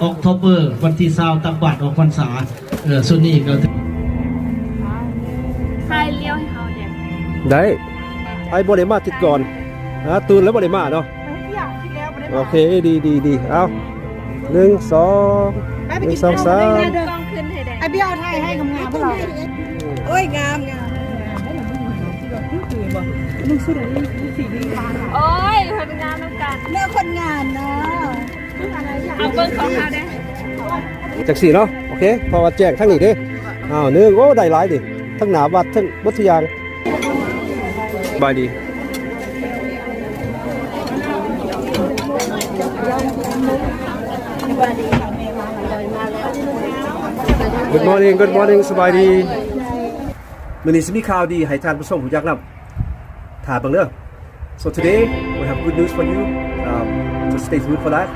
ອອກໂທເບີ ວັນທີຊາວ ຕັກບາດອອກພັນສາ. ເອີ ຊຸດນີ້ກໍຖື ຖ່າຍລ້ຽວໃຫ້ເຮົາແດ່. ໄດ້. ໃຜບໍ່ໄດ້ມາຕິດກ່ອນ. ອ່າ ຕື່ນແລ້ວບໍ່ໄດ້ມາເນາະ. ໂອເຄ ດີໆໆ ເອົາ ໜຶ່ງ ສອງ ໜຶ່ງ ສອງ ສາມ. ໄອ້ເບ້ຍຖ່າຍໃຫ້ງາມໆ ເບິ່ງ. ໂອ້ຍ ງາມໆ. ໂອ້ຍ ເພິ່ນງາມນຳກັນ. ເນື້ອຄົນງາມເນາະ. ເອົາເບິ່ງຂອງເຮົາແດ່. ຈັ່ງຊີ້ເນາະ. ໂອເຄ ເພາະວ່າແຈ້ງທາງນີ້ເດ້. ອ້າວ ໜຶ່ງ ໂອ້ ໄດ້ຫຼາຍເດ້ ທັງໜ້າວັດ ທັງເບິດທຸກຢ່າງ. ສະບາຍດີ. Good morning, good morning. ສະບາຍດີ. ມື້ນີ້ຊິມີຂ່າວດີໃຫ້ທ່ານຜູ້ຊົມຮູ້ຈັກນຳ. ຖ້າເບິ່ງເດີ. So today we have good news for you. Um, so stay tuned for that.